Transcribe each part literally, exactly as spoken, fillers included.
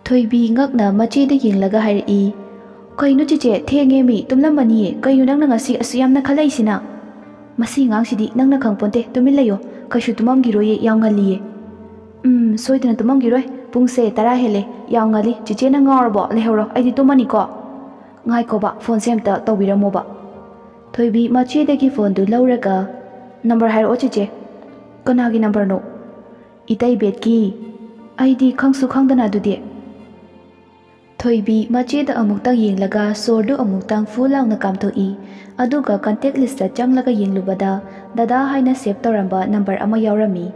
ꯊꯣꯏꯕꯤ ꯉꯛꯅ ꯃꯆꯦꯗ ꯌꯦꯡꯂꯒ ꯍꯥꯏꯔꯛꯏ, "ꯀꯩꯅꯣ ꯆꯦꯆꯦ, ꯊꯦꯡꯉꯦ ꯃꯤ, ꯇꯨꯝꯂꯝꯃꯅꯤꯌꯦ꯫ ꯀꯩꯅꯣ ꯅꯪꯅ ꯉꯁꯤ ꯑꯁꯨꯛ ꯌꯥꯝꯅ ꯈꯜꯂꯛꯏꯁꯤꯅ?" "ꯃꯁꯤ ꯑꯉꯥꯡꯁꯤꯗꯤ ꯅꯪꯅ ꯈꯪꯄꯣꯟꯇꯦ, ꯇꯨꯃꯤꯟ ꯂꯩꯌꯣ꯫ ꯀꯩꯁꯨ ꯇꯨꯝꯃꯝꯈꯤꯔꯣꯏꯌꯦ, ꯌꯥꯝ ꯉꯜꯂꯤꯌꯦ꯫" "ꯎꯝ, ꯁꯣꯏꯗꯅ ꯇꯨꯝꯃꯝꯈꯤꯔꯣꯏ꯫ ꯄꯨꯡꯁꯦ ꯇꯔꯥ ꯍꯦꯜꯂꯦ, ꯌꯥꯝ ꯉꯜꯂꯤ꯫ ꯆꯦꯆꯦ ꯅꯪ ꯉꯥꯎꯔꯕꯣ? ꯂꯩꯍꯧꯔꯣ, ꯑꯩꯗꯤ ꯇꯨꯝꯃꯅꯤꯀꯣ꯫" "ꯉꯥꯏꯈꯣꯕ, ꯐꯣꯟꯁꯦ ꯑꯝꯇ ꯇꯧꯕꯤꯔꯝꯃꯣꯕ꯫" ꯊꯣꯏꯕꯤ ꯃꯆꯦꯗꯒꯤ ꯐꯣꯟꯗꯨ ꯂꯧꯔꯒ, "ꯅꯝꯕꯔ ꯍꯥꯏꯔꯛꯑꯣ ꯆꯦꯆꯦ꯫" "ꯀꯅꯥꯒꯤ ꯅꯝꯕꯔꯅꯣ?" "ꯏꯇꯩ ꯕꯦꯠꯀꯤ꯫" "ꯑꯩꯗꯤ ꯈꯪꯁꯨ ꯈꯪꯗꯅ ꯑꯗꯨꯗꯤ꯫" ꯊꯣꯏꯕꯤ ꯃꯆꯦꯗ ꯑꯃꯨꯛꯇꯪ ꯌꯦꯡꯂꯒ ꯁꯣꯔꯗꯨ ꯑꯃꯨꯛꯇꯪ ꯐꯨ ꯂꯥꯎꯅ ꯀꯥꯝꯊꯣꯛꯏ꯫ ꯑꯗꯨꯒ ꯀꯟꯇꯦꯛ ꯂꯤꯁꯇ ꯆꯪꯂꯒ ꯌꯦꯡꯂꯨꯕꯗ ꯗꯗꯥ ꯍꯥꯏꯅ ꯁꯦꯚ ꯇꯧꯔꯝꯕ ꯅꯝꯕꯔ ꯑꯃ ꯌꯥꯎꯔꯝꯃꯤ꯫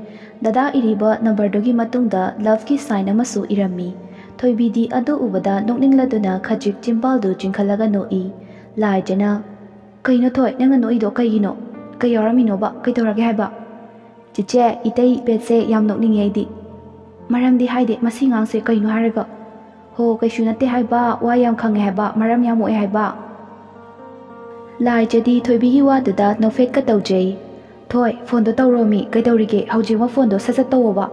ꯗꯗꯥ ꯏꯔꯤꯕ ꯅꯝꯕꯔꯗꯨꯒꯤ ꯃꯇꯨꯡꯗ ꯂꯚꯀꯤ ꯁꯥꯏꯟ ꯑꯃꯁꯨ ꯏꯔꯝꯃꯤ꯫ ꯊꯣꯏꯕꯤꯗꯤ ꯑꯗꯨ ꯎꯕꯗ ꯅꯣꯛꯅꯤꯡꯂꯗꯨꯅ ꯈꯖꯤꯛ ꯆꯤꯝꯕꯥꯜꯗꯨ ꯆꯤꯡꯈꯠꯂꯒ ꯅꯣꯛꯏ꯫ ꯂꯥꯏꯖꯅ, "ꯀꯩꯅꯣ ꯊꯣꯏ, ꯅꯪꯅ ꯅꯣꯛꯏꯗꯣ ꯀꯩꯒꯤꯅꯣ? ꯀꯩ ꯌꯥꯎꯔꯝꯃꯤꯅꯣꯕ? ꯀꯩꯗꯧꯔꯒꯦ ꯍꯥꯏꯕ?" "ꯆꯦꯆꯦ, ꯏꯇꯩ ꯕꯦꯠꯁꯦ ꯌꯥꯝ ꯅꯣꯛꯅꯤꯡꯉꯦ ꯑꯩꯗꯤ꯫" "ꯃꯔꯝꯗꯤ ꯍꯥꯏꯗꯦ, ꯃꯁꯤ ꯉꯥꯡꯁꯦ ꯀꯩꯅꯣ ꯍꯥꯏꯔꯒ?" "ꯍꯣ, ꯀꯩꯁꯨ ꯅꯠꯇꯦ ꯍꯥꯏꯕ, ꯋꯥ ꯌꯥꯝ ꯈꯪꯉꯦ ꯍꯥꯏꯕ, ꯃꯔꯝ ꯌꯥꯝ ꯃꯣꯛꯑꯦ ꯍꯥꯏꯕ꯫" ꯂꯥꯏꯖꯗꯤ ꯊꯣꯏꯕꯤꯒꯤ ꯋꯥꯗꯨꯗ ꯅꯣꯛꯐꯦꯠꯀ ꯇꯧꯖꯩ꯫ "ꯊꯣꯏ, ꯐꯣꯟꯗꯣ ꯇꯧꯔꯣꯃꯤ, ꯀꯩꯗꯧꯔꯤꯒꯦ? ꯍꯧꯖꯤꯛꯃꯛ ꯐꯣꯟꯗꯣ ꯁꯠ ꯁꯠ ꯇꯧꯋꯣꯕ꯫"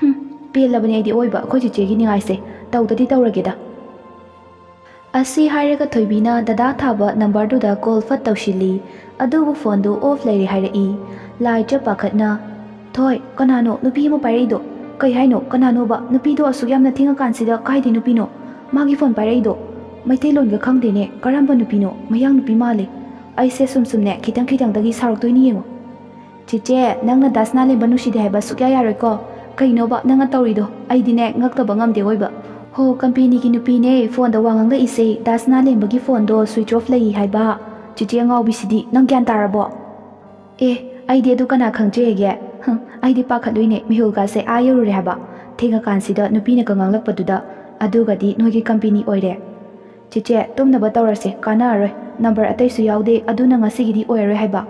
"ꯍꯨꯝ, ꯄꯦꯜꯂꯕꯅꯦ ꯑꯩꯗꯤ ꯑꯋꯣꯏꯕ, ꯑꯩꯈꯣꯏ ꯆꯦꯆꯦꯒꯤ ꯅꯤꯡꯉꯥꯏꯁꯦ꯫ ꯇꯧꯗꯗꯤ ꯇꯧꯔꯒꯦꯗ꯫" ꯑꯁꯤ ꯍꯥꯏꯔꯒ ꯊꯣꯏꯕꯤꯅ ꯗꯗꯥ ꯊꯥꯕ ꯅꯝꯕꯔꯗꯨꯗ ꯀꯣꯜ ꯐꯠ ꯇꯧꯁꯤꯜꯂꯤ꯫ ꯑꯗꯨꯕꯨ ꯐꯣꯟꯗꯨ ꯑꯣꯐ ꯂꯩꯔꯦ ꯍꯥꯏꯔꯛꯏ꯫ ꯂꯥꯏꯖ ꯄꯥꯈꯠꯅ, "ꯊꯣꯏ, ꯀꯅꯥꯅꯣ ꯅꯨꯄꯤ ꯑꯃ ꯄꯥꯏꯔꯛꯏꯗꯣ? ꯀꯩ ꯍꯥꯏꯅꯣ? ꯀꯅꯥꯅꯣꯕ? ꯅꯨꯄꯤꯗꯣ ꯑꯁꯨꯛ ꯌꯥꯝꯅ ꯊꯦꯡꯉꯀꯥꯟꯁꯤꯗ ꯀꯥꯏꯗꯩ ꯅꯨꯄꯤꯅꯣ? ꯃꯥꯒꯤ ꯐꯣꯟ ꯄꯥꯏꯔꯛꯏꯗꯣ? ꯃꯩꯇꯩꯂꯣꯟꯒ ꯈꯪꯗꯦꯅꯦ꯫ ꯀꯔꯝꯕ ꯅꯨꯄꯤꯅꯣ? ꯃꯌꯥꯡ ꯅꯨꯄꯤ ꯃꯥꯜꯂꯦ꯫ ꯑꯩꯁꯦ ꯁꯨꯝ ꯁꯨꯝꯅꯦ ꯈꯤꯇꯪ ꯈꯤꯇꯪꯗꯒꯤ ꯁꯥꯎꯔꯛꯇꯣꯏꯅꯤ ꯌꯦꯡꯉꯣ꯫" "ꯆꯦꯆꯦ, ꯅꯪꯅ ꯗꯥ ꯁꯅꯥꯂꯦꯝꯕ ꯅꯨꯡꯁꯤꯗꯦ ꯍꯥꯏꯕ ꯁꯨꯛꯌꯥ ꯌꯥꯔꯣꯏꯀꯣ꯫ ꯀꯩꯅꯣꯕ ꯅꯪꯅ ꯇꯧꯔꯤꯗꯣ? ꯑꯩꯗꯤꯅꯦ ꯉꯛꯇꯕ ꯉꯝꯗꯦ ꯑꯣꯏꯕ꯫ ꯍꯣ, ꯀꯝꯄꯦꯅꯤꯒꯤ ꯅꯨꯄꯤꯅꯦ ꯐꯣꯟꯗ ꯋꯥ ꯉꯥꯡꯂꯛꯏꯁꯦ, ꯗꯥ ꯁꯅꯥꯂꯦꯝꯕꯒꯤ ꯐꯣꯟꯗꯣ ꯁ꯭ꯋꯤꯆ ꯑꯣꯐ ꯂꯩ ꯍꯥꯏꯕ꯫ ꯆꯦꯆꯦ ꯑꯉꯥꯎꯕꯤꯁꯤꯗꯤ, ꯅꯪ ꯒ꯭ꯌꯥꯟ ꯇꯥꯔꯕꯣ?" "ꯑꯦ, ꯑꯩꯗꯤ ꯑꯗꯨ ꯀꯅꯥ ꯈꯪꯖꯩꯒꯦ? ꯍꯝ, ꯑꯩꯗꯤ ꯄꯥꯈꯠꯂꯨꯏꯅꯦ, ꯃꯤꯍꯨꯜꯒꯥꯁꯦ ꯑꯥ ꯌꯧꯔꯨꯔꯦ ꯍꯥꯏꯕ꯫ ꯊꯦꯡꯉꯀꯥꯟꯁꯤꯗ ꯅꯨꯄꯤꯅꯒ ꯉꯥꯡꯂꯛꯄꯗꯨꯗ, ꯑꯗꯨꯒꯗꯤ ꯅꯣꯏꯒꯤ ꯀꯝꯄꯦꯅꯤ ꯑꯣꯏꯔꯦ꯫ ꯆꯦꯆꯦ, ꯇꯨꯝꯅꯕ ꯇꯧꯔꯁꯦ, ꯀꯥꯟꯅꯔꯔꯣꯏ꯫ ꯅꯝꯕꯔ ꯑꯇꯩꯁꯨ ꯌꯥꯎꯗꯦ, ꯑꯗꯨꯅ ꯉꯁꯤꯒꯤꯗꯤ ꯑꯣꯏꯔꯔꯣꯏ ꯍꯥꯏꯕ꯫"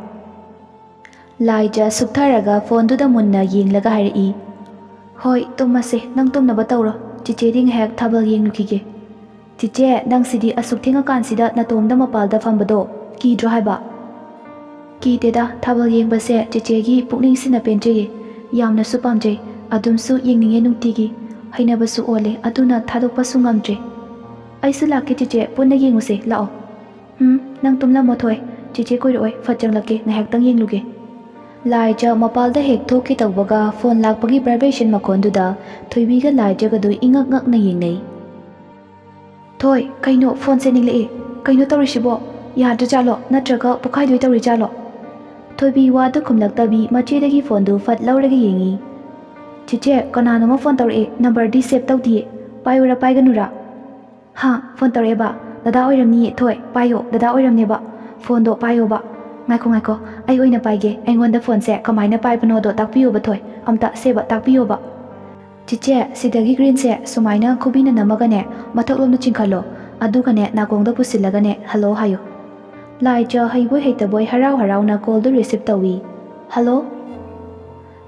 ꯂꯥꯏꯖ ꯁꯨꯛꯊꯔꯒ ꯐꯣꯟꯗꯨꯗ ꯃꯨꯟꯅ ꯌꯦꯡꯂꯒ ꯍꯥꯏꯔꯛꯏ, "ꯍꯣꯏ, ꯇꯨꯝꯃꯁꯦ, ꯅꯪ ꯇꯨꯝꯅꯕ ꯇꯧꯔꯣ꯫ ꯆꯦꯆꯦꯗꯤ ꯉꯥꯏꯍꯥꯛ ꯊꯥꯕꯜ ꯌꯦꯡꯂꯨꯈꯤꯒꯦ꯫" "ꯆꯦꯆꯦ, ꯅꯪꯁꯤꯗꯤ ꯑꯁꯨꯛ ꯊꯦꯡꯉꯀꯥꯟꯁꯤꯗ ꯅꯇꯣꯝꯗ ꯃꯄꯥꯜꯗ ꯐꯝꯕꯗꯣ ꯀꯤꯗ꯭ꯔꯣ ꯍꯥꯏꯕ?" "ꯀꯤꯗꯦꯗ, ꯊꯥꯕꯜ ꯌꯦꯡꯕꯁꯦ ꯆꯦꯆꯦꯒꯤ ꯄꯨꯛꯅꯤꯡꯁꯤꯅ ꯄꯦꯟꯖꯩꯌꯦ꯫ ꯌꯥꯝꯅꯁꯨ ꯄꯥꯝꯖꯩ꯫ ꯑꯗꯨꯝꯁꯨ ꯌꯦꯡꯅꯤꯡꯉꯦ ꯅꯨꯡꯇꯤꯒꯤ꯫ ꯍꯩꯅꯕꯁꯨ ꯑꯣꯜꯂꯦ, ꯑꯗꯨꯅ ꯊꯥꯗꯣꯛꯄꯁꯨ ꯉꯝꯗ꯭ꯔꯦ꯫ ꯑꯩꯁꯨ ꯂꯥꯛꯀꯦ ꯆꯤꯆꯦ, ꯄꯨꯟꯅ ꯌꯦꯡꯉꯨꯁꯦ, ꯂꯥꯛꯑꯣ꯫ ꯎꯝ, ꯅꯪ ꯇꯨꯝꯂꯝꯃꯣ ꯊꯣꯏ꯫ ꯆꯤꯆꯦ ꯀꯣꯏꯔꯛꯑꯣꯏ, ꯐꯠ ꯆꯪꯂꯛꯀꯦ, ꯉꯥꯏꯍꯥꯛꯇꯪ ꯌꯦꯡꯂꯨꯒꯦ꯫ ꯂꯥꯏꯖ ꯃꯄꯥꯜꯗ ꯍꯦꯛ ꯊꯣꯛꯀꯦ ꯇꯧꯕꯒ ꯐꯣꯟ ꯂꯥꯛꯄꯒꯤ vibration ꯃꯈꯣꯟꯗꯨꯗ ꯊꯣꯏꯕꯤꯒ ꯂꯥꯏꯖꯒꯗꯨ ꯏꯉꯛ ꯉꯛꯅ ꯌꯦꯡꯅꯩ꯫ ꯊꯣꯏ, ꯀꯩꯅꯣ ꯐꯣꯟꯁꯦ ꯅꯤꯛꯂꯛꯑꯦ? ꯀꯩꯅꯣ ꯇꯧꯔꯤꯁꯤꯕꯣ? ꯌꯥꯗ꯭ꯔꯖꯥꯠꯂꯣ? ꯅꯠꯇ꯭ꯔꯒ ꯄꯣꯛꯈꯥꯏꯗꯣꯏ ꯇꯧꯔꯤꯖꯥꯠꯂꯣ? ꯊꯣꯏꯕꯤ ꯋꯥꯗꯨ ꯈꯨꯝꯂꯛꯇꯕꯤ ꯃꯆꯦꯗꯒꯤ ꯐꯣꯟꯗꯨ ꯐꯠ ꯂꯧꯔꯒ ꯌꯦꯡꯉꯤ꯫ ꯆꯤꯆꯦ, ꯀꯅꯥꯅꯣꯃ ꯐꯣꯟ ꯇꯧꯔꯛꯑꯦ, ꯅꯝꯕꯔꯗꯤ save ꯇꯧꯗꯤꯌꯦ꯫ ꯄꯥꯏꯌꯨꯔꯥ ꯄꯥꯏꯒꯅꯨꯔꯥ? ꯍꯥ, ꯐꯣꯟ ꯇꯧꯔꯛꯑꯦꯕ? ꯗꯗꯥ ꯑꯣꯏꯔꯝꯅꯤꯌꯦ ꯊꯣꯏ, ꯄꯥꯏꯌꯣ, ꯗꯗꯥ ꯑꯣꯏꯔꯝꯅꯦꯕ꯫ ꯐꯣꯟꯗꯣ ꯄꯥꯏꯌꯣꯕ꯫ ꯉꯥꯏꯈꯣ ꯉꯥꯏꯈꯣ, ꯑꯩ ꯑꯣꯏꯅ ꯄꯥꯏꯒꯦ, ꯑꯩꯉꯣꯟꯗ ꯐꯣꯟꯁꯦ ꯀꯃꯥꯏꯅ ꯄꯥꯏꯕꯅꯣꯗꯣ ꯇꯥꯛꯄꯤꯌꯣꯕ ꯊꯣꯏ, ꯑꯝꯇ ꯁꯦꯕ ꯇꯥꯛꯄꯤꯌꯣꯕ꯫ ꯆꯤꯆꯦ, ꯁꯤꯗꯒꯤ ꯒ꯭ꯔꯤꯟꯁꯦ ꯁꯨꯃꯥꯏꯅ ꯈꯨꯕꯤꯅ ꯅꯝꯃꯒꯅꯦ, ꯃꯊꯛꯂꯣꯝꯗ ꯆꯤꯡꯈꯠꯂꯣ, ꯑꯗꯨꯒꯅꯦ ꯅꯥꯀꯣꯡꯗ ꯄꯨꯁꯤꯜꯂꯒꯅꯦ ꯍꯜꯂꯣ ꯍꯥꯏꯌꯨ꯫ ꯂꯥꯏꯖ ꯍꯩꯕꯣꯏ ꯍꯩꯇꯕꯣꯏ ꯍꯔꯥꯎ ꯍꯔꯥꯎꯅ ꯀꯣꯜꯗꯨ receive ꯇꯧꯏ꯫ ꯍꯜꯂꯣ꯫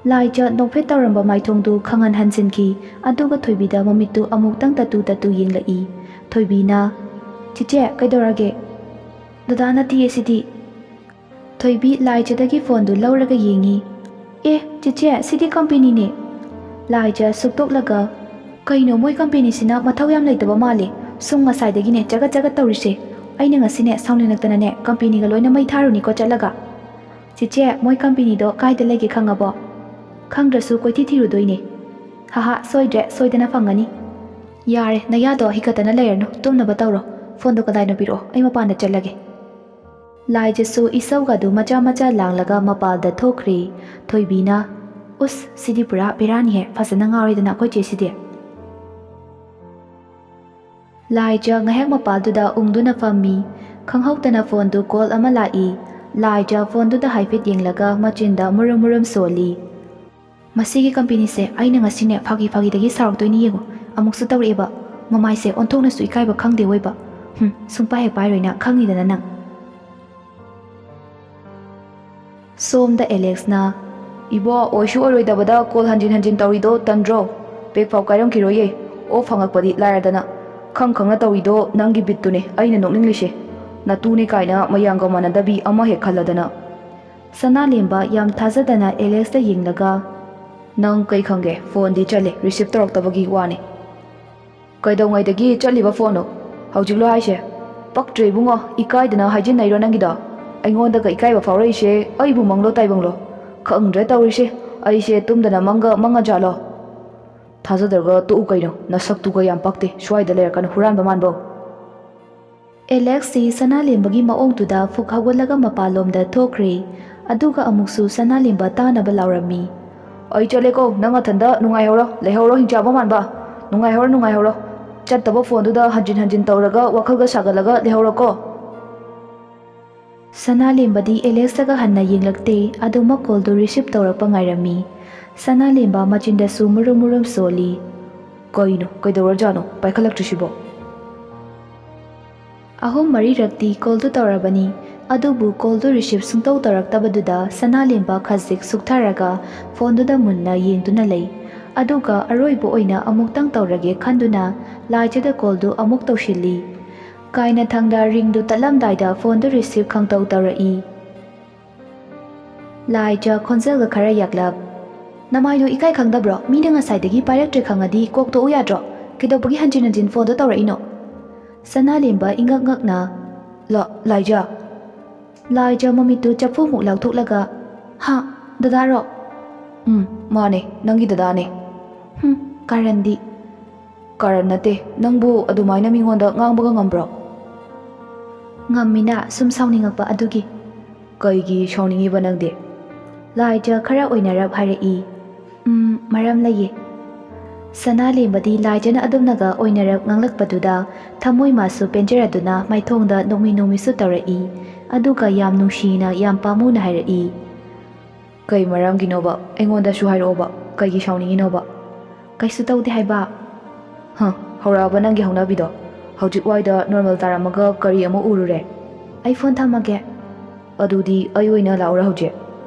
ꯂꯥꯏꯖ ꯅꯣꯛꯐꯦꯠ ꯇꯧꯔꯝꯕ ꯃꯥꯏꯊꯣꯡꯗꯨ ꯈꯪꯍꯟ ꯍꯟꯖꯤꯟꯈꯤ, ꯑꯗꯨꯒ ꯊꯣꯏꯕꯤꯗ ꯃꯃꯤꯠꯇꯨ ꯑꯃꯨꯛꯇꯪ ꯇꯠꯇꯨ ꯇꯠꯇꯨ ꯌꯦꯡꯂꯛꯏ꯫ ꯊꯣꯏꯕꯤꯅ, "ꯆꯤꯆꯦ, ꯀꯩꯗꯧꯔꯒꯦ?" "ꯗꯗꯥ ꯅꯠꯇꯤꯌꯦ ꯁꯤꯗꯤ꯫" ꯊꯣꯏꯕꯤ ꯂꯥꯏꯖꯗꯒꯤ ꯐꯣꯟꯗꯨ ꯂꯧꯔꯒ ꯌꯦꯡꯉꯤ꯫ "ꯑꯦ, ꯆꯤꯆꯦ, ꯁꯤꯗꯤ ꯀꯝꯄꯦꯅꯤꯅꯦ꯫" ꯂꯥꯏꯖ ꯁꯨꯛꯇꯣꯛꯂꯒ, "ꯀꯩꯅꯣ ꯃꯣꯏ ꯀꯝꯄꯦꯅꯤꯁꯤꯅ ꯃꯊꯧ ꯌꯥꯝ ꯂꯩꯇꯕ ꯃꯥꯜꯂꯦ꯫ ꯁꯨꯝ ꯉꯁꯥꯏꯗꯒꯤꯅꯦ ꯆꯒꯠ ꯆꯒꯠ ꯇꯧꯔꯤꯁꯦ꯫ ꯑꯩꯅ ꯉꯁꯤꯅꯦ ꯁꯥꯎꯅꯤꯡꯂꯛꯇꯅꯅꯦ ꯀꯝꯄꯦꯅꯤꯒ ꯂꯣꯏꯅ ꯃꯩ ꯊꯥꯔꯨꯅꯤꯀꯣ ꯆꯠꯂꯒ꯫" "ꯆꯤꯆꯦ, ꯃꯣꯏ ꯀꯝꯄꯦꯅꯤꯗꯣ ꯀꯥꯏꯗ ꯂꯩꯒꯦ ꯈꯪꯉꯕꯣ?" "ꯈꯪꯗ꯭ꯔꯁꯨ ꯀꯣꯏꯊꯤ ꯊꯤꯔꯨꯗꯣꯏꯅꯦ꯫" "ꯍꯥꯍꯥ, ꯁꯣꯏꯗ꯭ꯔꯦ, ꯁꯣꯏꯗꯅ ꯐꯪꯒꯅꯤ꯫" "ꯌꯥꯔꯦ, ꯅꯌꯥꯗꯣ ꯍꯤꯒꯠꯇꯅ ꯂꯩꯔꯅꯨ, ꯇꯨꯝꯅꯕ ꯇꯧꯔꯣ꯫ ꯐꯣꯟꯗꯣ ꯀꯗꯥꯏꯅꯣ ꯄꯤꯔꯛꯑꯣ, ꯑꯩ ꯃꯄꯥꯟꯗ ꯆꯠꯂꯒꯦ꯫" ꯂꯥꯏꯖꯁꯨ ꯏꯁꯧꯒꯗꯨ ꯃꯆꯥ ꯃꯆꯥ ꯂꯥꯡꯂꯒ ꯃꯄꯥꯜꯗ ꯊꯣꯛꯈ꯭ꯔꯦ꯫ ꯊꯣꯏꯕꯤꯅ, "ꯎꯁ, ꯁꯤꯗꯤ ꯄꯨꯔꯥ ꯕꯦꯔꯥꯅꯤꯍꯦ, ꯐꯖꯅ ꯉꯥꯎꯔꯦꯗꯅ ꯑꯩꯈꯣꯏ ꯆꯦꯁꯤꯗꯤ꯫" ꯂꯥꯏꯖ ꯉꯥꯏꯍꯥꯛ ꯃꯄꯥꯜꯗꯨꯗ ꯎꯪꯗꯨꯅ ꯐꯝꯃꯤ꯫ ꯈꯪꯍꯧꯗꯅ ꯐꯣꯟꯗꯨ ꯀꯣꯜ ꯑꯃ ꯂꯥꯛꯏ꯫ ꯂꯥꯏꯖ ꯐꯣꯟꯗꯨꯗ ꯍꯥꯏꯐꯦꯠ ꯌꯦꯡꯂꯒ ꯃꯆꯤꯟꯗ ꯃꯨꯔꯨꯝ ꯃꯨꯔꯨꯝ ꯁꯣꯜꯂꯤ꯫ "ꯃꯁꯤꯒꯤ ꯀꯝꯄꯦꯅꯤꯁꯦ ꯑꯩꯅ ꯉꯁꯤꯅꯦ ꯐꯥꯒꯤ ꯐꯥꯒꯤꯗꯒꯤ ꯁꯥꯎꯔꯛꯇꯣꯏꯅꯤ ꯌꯦꯡꯉꯨ꯫ ꯑꯃꯨꯛꯁꯨ ꯇꯧꯔꯛꯑꯦꯕ꯫ ꯃꯃꯥꯏꯁꯦ ꯑꯣꯟꯊꯣꯛꯅꯁꯨ ꯏꯀꯥꯏꯕ ꯈꯪꯗꯦ ꯑꯣꯏꯕ꯫ ꯍꯨꯝ, ꯁꯨꯡꯄꯥꯏ ꯍꯦꯛ ꯄꯥꯏꯔꯣꯏ ꯅꯪ, ꯈꯪꯉꯤꯗꯅ ꯅꯪ꯫" ꯁꯣꯝꯗ ꯑꯦꯂꯦꯛꯁꯅ, "ꯏꯕꯣ, ꯑꯣꯏꯁꯨ ꯑꯣꯏꯔꯣꯏꯗꯕꯗ ꯀꯣꯜ ꯍꯟꯖꯤꯟ ꯍꯟꯖꯤꯟ ꯇꯧꯔꯤꯗꯣ ꯇꯟꯗ꯭ꯔꯣ? ꯕꯦꯛ ꯐꯥꯎ ꯀꯥꯏꯔꯝꯈꯤꯔꯣꯏꯌꯦ꯫ ꯑꯣ ꯐꯪꯉꯛꯄꯗꯤ ꯂꯥꯏꯔꯗꯅ꯫ ꯈꯪ ꯈꯪꯅ ꯇꯧꯔꯤꯗꯣ ꯅꯪꯒꯤ ꯕꯤꯠꯇꯨꯅꯦ ꯑꯩꯅ ꯅꯣꯛꯅꯤꯡꯂꯤꯁꯦ꯫ ꯅꯇꯨꯅꯦ ꯀꯥꯏꯅ ꯃꯌꯥꯝꯒ ꯃꯥꯟꯅꯗꯕꯤ ꯑꯃ ꯍꯦꯛ ꯈꯜꯂꯗꯅ꯫" ꯁꯅꯥꯂꯦꯝꯕ ꯌꯥꯝ ꯊꯥꯖꯗꯅ ꯑꯦꯂꯦꯛꯁꯇ ꯌꯦꯡꯂꯒ, "ꯅꯪ ꯀꯩ ꯈꯪꯒꯦ? ꯐꯣꯟꯗꯤ ꯆꯠꯂꯦ, ꯔꯤꯁꯤꯞ ꯇꯧꯔꯛꯇꯕꯒꯤ ꯋꯥꯅꯤ꯫" "ꯀꯩꯗꯧꯉꯩꯗꯒꯤ ꯆꯠꯂꯤꯕ ꯐꯣꯟꯅꯣ? ꯍꯧꯖꯤꯛꯂꯣ ꯍꯥꯏꯁꯦ? ꯄꯛꯇ꯭ꯔꯦ ꯏꯕꯨꯡꯉꯣ, ꯏꯀꯥꯏꯗꯅ ꯍꯥꯏꯖꯤꯟꯅꯩꯔꯣ ꯅꯪꯒꯤꯗꯣ? ꯑꯩꯉꯣꯟꯗꯒ ꯏꯀꯥꯏꯕ ꯐꯥꯎꯔꯛꯏꯁꯦ ꯑꯩꯕꯨ ꯃꯪꯂꯣ ꯇꯥꯏꯕꯪꯂꯣ? ꯈꯪꯗ꯭ꯔꯦ ꯇꯧꯔꯤꯁꯦ, ꯑꯩꯁꯦ ꯇꯨꯝꯗꯅ ꯃꯪꯒ ꯃꯪꯉꯖꯥꯠꯂꯣ?" "ꯊꯥꯖꯗ꯭ꯔꯒ ꯇꯣꯛꯎ ꯀꯩꯅꯣ, ꯅꯁꯛꯇꯨꯒ ꯌꯥꯝ ꯄꯛꯇꯦ, ꯁ꯭ꯋꯥꯏꯗ ꯂꯩꯔꯛꯀꯅꯨ, ꯍꯨꯔꯥꯟꯕ ꯃꯥꯟꯕꯧ!" ꯑꯦꯂꯦꯛꯁꯁꯤ ꯁꯅꯥꯂꯦꯝꯕꯒꯤ ꯃꯑꯣꯡꯗꯨꯗ ꯐꯨꯛ ꯍꯧꯒꯠꯂꯒ ꯃꯄꯥꯟꯂꯣꯝꯗ ꯊꯣꯛꯈ꯭ꯔꯦ꯫ ꯑꯗꯨꯒ ꯑꯃꯨꯛꯁꯨ ꯁꯅꯥꯂꯦꯝꯕ ꯇꯥꯅꯕ ꯂꯥꯎꯔꯝꯃꯤ꯫ "ꯑꯩ ꯆꯠꯂꯦꯀꯣ, ꯅꯪ ꯃꯊꯟꯗ ꯅꯨꯡꯉꯥꯏꯍꯧꯔꯣ, ꯂꯩꯍꯧꯔꯣ ꯍꯤꯡꯆꯥꯕ ꯃꯥꯟꯕ꯫ ꯅꯨꯡꯉꯥꯏꯍꯧꯔꯣ, ꯅꯨꯡꯉꯥꯏꯍꯧꯔꯣ꯫ ꯆꯠꯇꯕ ꯐꯣꯟꯗꯨꯗ ꯍꯟꯖꯤꯟ ꯍꯟꯖꯤꯟ ꯇꯧꯔꯒ ꯋꯥꯈꯜꯒ ꯁꯥꯒꯠꯂꯒ ꯂꯩꯍꯧꯔꯣꯀꯣ꯫" ꯁꯅꯥꯂꯦꯝꯕꯗꯤ ꯑꯦꯂꯦꯛꯁꯇꯒ ꯍꯟꯅ ꯌꯦꯡꯂꯛꯇꯦ, ꯑꯗꯨꯃꯛ ꯀꯣꯜꯗꯨ ꯔꯤꯁꯤꯞ ꯇꯧꯔꯛꯄ ꯉꯥꯏꯔꯝꯃꯤ꯫ ꯁꯅꯥꯂꯦꯝꯕ ꯃꯆꯤꯟꯗꯁꯨ ꯃꯨꯔꯨꯝ ꯃꯨꯔꯨꯝ ꯁꯣꯜꯂꯤ꯫ "ꯀꯩꯅꯣ, ꯀꯩꯗꯧꯔꯖꯥꯠꯅꯣ ꯄꯥꯏꯈꯠꯂꯛꯇ꯭ꯔꯤꯁꯤꯕꯣ?" ꯑꯍꯨꯝ ꯃꯔꯤꯔꯛꯇꯤ ꯀꯣꯜꯗꯨ ꯇꯧꯔꯕꯅꯤ, ꯑꯗꯨꯕꯨ ꯀꯣꯜꯗꯨ ꯔꯤꯁꯤꯞ ꯁꯨꯡꯇꯧ ꯇꯧꯔꯛꯇꯕꯗꯨꯗ ꯁꯅꯥꯂꯦꯝꯕ ꯈꯖꯤꯛ ꯁꯨꯛꯊꯔꯒ ꯐꯣꯟꯗꯨꯗ ꯃꯨꯟꯅ ꯌꯦꯡꯗꯨꯅ ꯂꯩ꯫ ꯑꯗꯨꯒ ꯑꯔꯣꯏꯕ ꯑꯣꯏꯅ ꯑꯃꯨꯛꯇꯪ ꯇꯧꯔꯒꯦ ꯈꯟꯗꯨꯅ ꯂꯥꯏꯖꯗ ꯀꯣꯜꯗꯨ ꯑꯃꯨꯛ ꯇꯧꯁꯤꯜꯂꯤ꯫ ꯀꯥꯏꯅꯊꯪꯗ ꯔꯤꯡꯗꯨ ꯇꯠꯂꯝꯗꯥꯏꯗ ꯐꯣꯟꯗꯨ ꯔꯤꯁꯤꯞ ꯈꯪꯇꯧ ꯇꯧꯔꯛꯏ꯫ ꯂꯥꯏꯖ ꯈꯣꯟꯖꯦꯜꯒ ꯈꯔ ꯌꯥꯛꯂꯞ, "ꯅꯃꯥꯏꯗꯣ ꯏꯀꯥꯏ ꯈꯪꯗꯕ꯭ꯔꯣ? ꯃꯤꯅ ꯉꯁꯥꯏꯗꯒꯤ ꯄꯥꯏꯔꯛꯇ꯭ꯔꯦ ꯈꯪꯉꯗꯤ ꯀꯣꯛ ꯇꯣꯛꯎ ꯌꯥꯗ꯭ꯔꯣ? ꯀꯩꯗꯧꯕꯒꯤ ꯍꯟꯖꯤꯟ ꯍꯟꯖꯤꯟ ꯐꯣꯟꯗꯣ ꯇꯧꯔꯛꯏꯅꯣ?" ꯁꯅꯥꯂꯦꯝꯕ ꯏꯉꯛ ꯉꯛꯅ, "ꯂ-, ꯂꯥꯏꯖ?" ꯂꯥꯏꯖ ꯃꯃꯤꯠꯇꯨ ꯆꯐꯨꯃꯨꯛ ꯂꯥꯎꯊꯣꯛꯂꯒ, "ꯍꯥ? ꯗꯗꯥꯔꯣ?" "ꯎꯝ, ꯃꯥꯅꯦ, ꯅꯪꯒꯤ ꯗꯗꯥꯅꯦ꯫" "ꯍꯨꯝ, ꯀꯥꯔꯟꯗꯤ꯫" "ꯀꯥꯔꯟ ꯅꯠꯇꯦ, ꯅꯪꯕꯨ ꯑꯗꯨꯃꯥꯏꯅ ꯃꯤꯉꯣꯟꯗ ꯉꯥꯡꯕꯒ ꯉꯝꯕ꯭ꯔꯣ?" "ꯉꯝꯃꯤꯅ, ꯁꯨꯝ ꯁꯥꯎꯅꯤꯡꯉꯛꯄ ꯑꯗꯨꯒꯤ꯫" "ꯀꯩꯒꯤ ꯁꯥꯎꯅꯤꯡꯉꯤꯕ ꯅꯪꯗꯤ?" ꯂꯥꯏꯖ ꯈꯔ ꯑꯣꯏꯅꯔꯞ ꯍꯥꯏꯔꯛꯏ꯫ "ꯎꯝ, ꯃꯔꯝ ꯂꯩꯌꯦ꯫" ꯁꯅꯥꯂꯦꯝꯕꯗꯤ ꯂꯥꯏꯖꯅ ꯑꯗꯨꯝꯅꯒ ꯑꯣꯏꯅꯔꯞ ꯉꯥꯡꯂꯛꯄꯗꯨꯗ ꯊꯃꯣꯏ ꯃꯥꯁꯨ ꯄꯦꯟꯖꯔꯗꯨꯅ ꯃꯥꯏꯊꯣꯡꯗ ꯅꯣꯛꯃꯤ ꯅꯣꯛꯃꯤꯁꯨ ꯇꯧꯔꯛꯏ꯫ ꯑꯗꯨꯒ ꯌꯥꯝ ꯅꯨꯡꯁꯤꯅ, ꯌꯥꯝ ꯄꯥꯝꯃꯨꯅ ꯍꯥꯏꯔꯛꯏ꯫ "ꯀꯩ ꯃꯔꯝꯒꯤꯅꯣꯕ? ꯑꯩꯉꯣꯟꯗꯁꯨ ꯍꯥꯏꯔꯛꯑꯣꯕ, ꯀꯩꯒꯤ ꯁꯥꯎꯅꯤꯡꯉꯤꯅꯣꯕ?" "ꯀꯩꯁꯨ ꯇꯧꯗꯦ ꯍꯥꯏꯕ꯫" "ꯍ, ꯍꯧꯔꯛꯑꯕ ꯅꯪꯒꯤ ꯍꯧꯅꯕꯤꯗꯣ? ꯍꯧꯖꯤꯛ ꯋꯥꯏꯗ ꯅꯣꯔꯃꯦꯜ ꯇꯥꯔꯝꯃꯒ ꯀꯔꯤ ꯑꯃ ꯎꯔꯨꯔꯦ?" "ꯑꯩ ꯐꯣꯟ ꯊꯝꯃꯒꯦ꯫" "ꯑꯗꯨꯗꯤ ꯑꯩ ꯑꯣꯏꯅ ꯂꯥꯛꯎꯔꯥ ꯍꯧꯖꯤꯛ?"